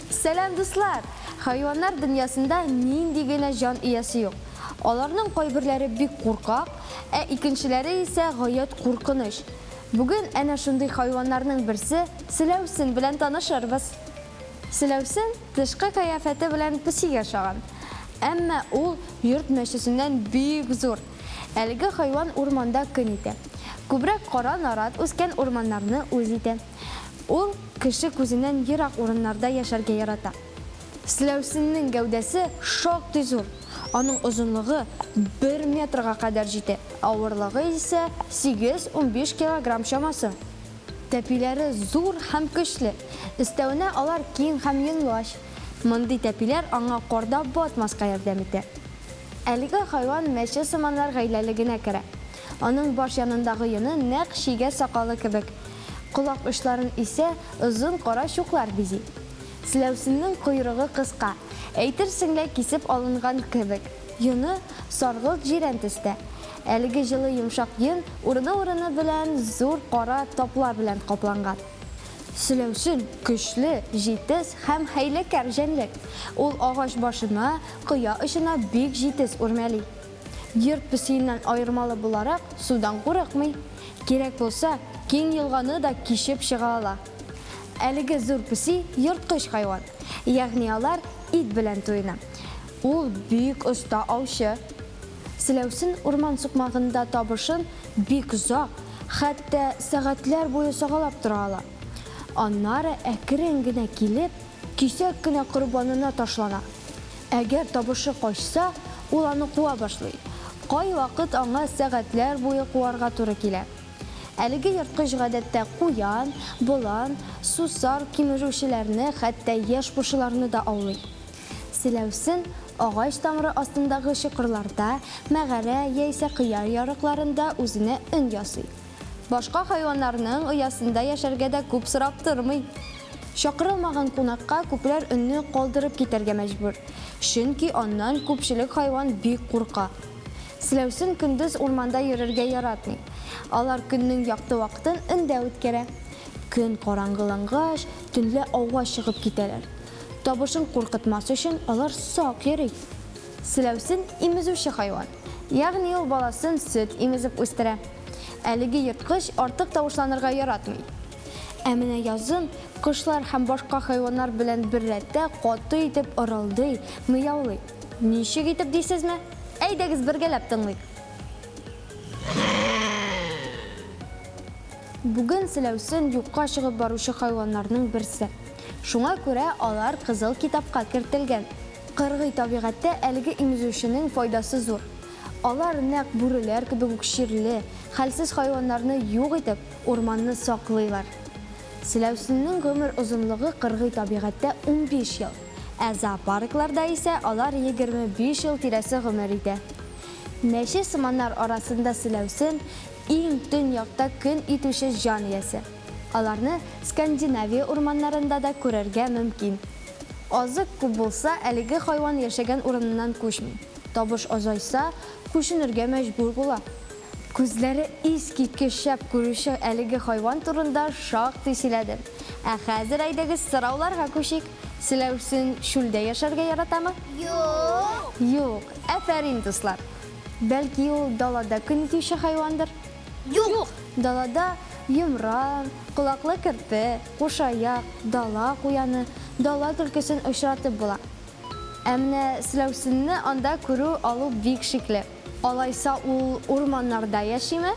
Сәлам, дуслар! Хайваннар дөньясында нинди генә җан иясе юк. Аларның кайберләре бик куркак, ә икенчеләре исә гаять куркыныч. Бүген әнә шундый хайваннарның берсе, селәүсен белән танышырбыз. Селәүсен тышкы кыяфәте белән песигә ошаган. Әмма ул йорт мәчесеннән бик зур. Әлеге хайван урманда көн итә. Күбрәк кара нарат үскән урманнарны үз итә. Ул кеше күзеннән ерак урыннарда яшәргә ярата. Селәүсеннең гәүдәсе шактый зур. Аның озынлыгы бер метрга кадәр җитә, авырлыгы исә сигез-унбиш килограмм чамасы. Тәпиләре зур һәм көчле. Өстәвенә алар киң һәм йонлач. Мондый тәпиләр аңа карда батмаска ярдәм итә. Әлеге хайван мәче сыманнар гаиләлегенә керә. Аның баш янындагы йоны нәкъ чигә сакалы кебек. Колак очларын исә озын кара чуклар бизи. Селәүсеннең койрыгы кыска, әйтерсең лә кисеп алынган кебек. Йоны саргылт җирән төстә. Әлеге җылы йомшак йон урыны-урыны белән зур кара таплар белән капланган. Селәүсен, көчле, җитез һәм хәйләкәр җәнлек. Ул агач башына, кыя очына бик җитез үрмәли. Йорт песиеннән аермалы буларак, судан курыкмый. Кирәк булса, киң елганы да кичеп чыга ала. Әлеге зур песи ерткыч хайван, ягъни алар ит белән туена. Ул бик оста аучы. Селәүсен урман сукмагында табышын бик озак, хәтта сәгатьләр буе сагалап тора ала. Аннары әкрен генә килеп, кисәк кенә корбанына ташлана. Әгәр табышы качса, ул аны куа башлый. Кайвакыт аңа сәгатьләр буе куарга туры килә. Әлеге ерткыч гадәттә куян, болан, сусар кимерүчеләрне, хәтта яшь пошиларны да аулый. Селәүсен агач тамыры астындагы чокырларда, мәгарә яисә кыя ярыкларында үзенә өн ясый. Башка хайваннарның оясында яшәргә дә күп сорап тормый. Чакырылмаган кунакка күпләр өнне калдырып китәргә мәҗбүр, чөнки аннан күпчелек хайван бик курка. Селәүсен көндез урманда йөрергә яратмый. Алар көннең якты вакытын өндә үткәрә. Көн караңгылангач, төнлә ауга чыгып китәләр. Табышын куркытмас өчен алар сак йөри. Селәүсен имезүче хайван. Ягъни ул баласын сөт имезеп үстерә. Әлеге ерткыч артык тавышланырга яратмый. Ә менә язын кошлар һәм башка хайваннар белән беррәттә каты итеп ырылдый, мыяулый. Ничек итеп дисезме? Әйдәгез бергәләп тыңлыйк. Бүген селәүсен юкка чыгып баручы хайваннарның берсе. Шуңа күрә алар Кызыл китапка кертелгән. Кыргый табигатьтә әлеге имезүченең файдасы зур. Алар нәкъ бүреләр кебек үк чирле, хәлсез хайваннарны юк итеп, урманны саклыйлар. Селәүсеннең гомер озынлыгы кыргый табигатьтә 15 ел, ә зоопаркларда исә алар 25 ел тирәсе гомер итә. Мәче сыманнар арасында селәүсен, иң төньякта көн итүче җан иясе. Аларны Скандинавия урманнарында да күрергә мөмкин. Азык күп булса, әлеге хайван яшәгән урыныннан күчми. Табыш азайса, күченергә мәҗбүр була. Күзләре искиткеч шәп күрүче әлеге хайван турында шактый сөйләдем. Ә хәзер әйдәгез сорауларга күчик. Селәүсен чүлдә яшәргә яратамы? Юк. Юк. Афәрин, дуслар. Бәлки ул далада көн итүче хайвандыр? Юк. Далада йомран, колаклы керпе, кушаяк, дала куяны, дала төлкесен очратып була. Ә менә селәүсенне анда күрү алу бик шикле. Алайса ул урманнарда яшиме?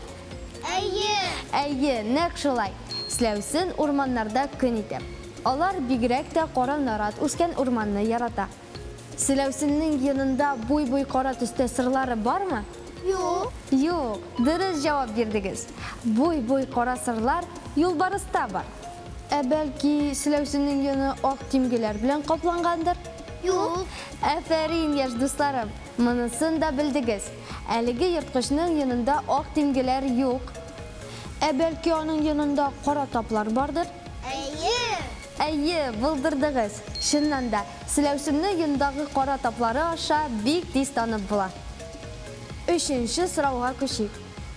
Әйе. Әйе, нәкъ шулай. Селәүсен урманнарда көн итә. Алар бигрәк тә кара нарат үскән урманны ярата. Селәүсеннең йонында буй-буй кара төстә сырлары бармы? Юк. Юк, дөрес җавап бирдегез. Буй-буй кара сырлар юлбарыста бар. Ә бәлки, селәүсеннең йоны ак тимгеләр белән каплангандыр? Юк. Афәрин, яшь дусларым! Монысын да белдегез. Әлеге ерткычның йонында ак тимгеләр юк. Ә бәлки, аның йонында кара таплар бардыр? Әйе! Әйе, булдырдыгыз! Чыннан да, селәүсенне йондагы кара таплары аша бик тиз танып була. Өченче сорауга күчик.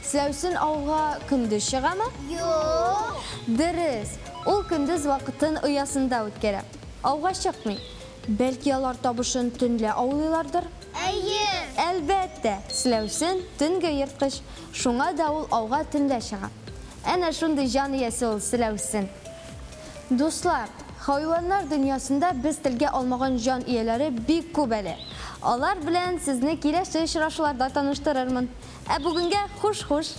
Селәүсен ауга көндез чыгамы? Юк. Дөрес, ул көндез вакытын оясында үткәрә. Ауга чыкмый. Бәлки алар табышын төнлә аулыйлардыр? Әйе. Әлбәттә, селәүсен төнге ерткыч, шуңа да ул ауга төнлә чыга. Әнә шундый җан иясе ул селәүсен. Дуслар, хайваннар дөньясында без телгә алмаган җан ияләре бик күп әле. Алар белән сезне киләсе очрашуларда таныштырырмын. Ә бүгенгә хуш-хуш!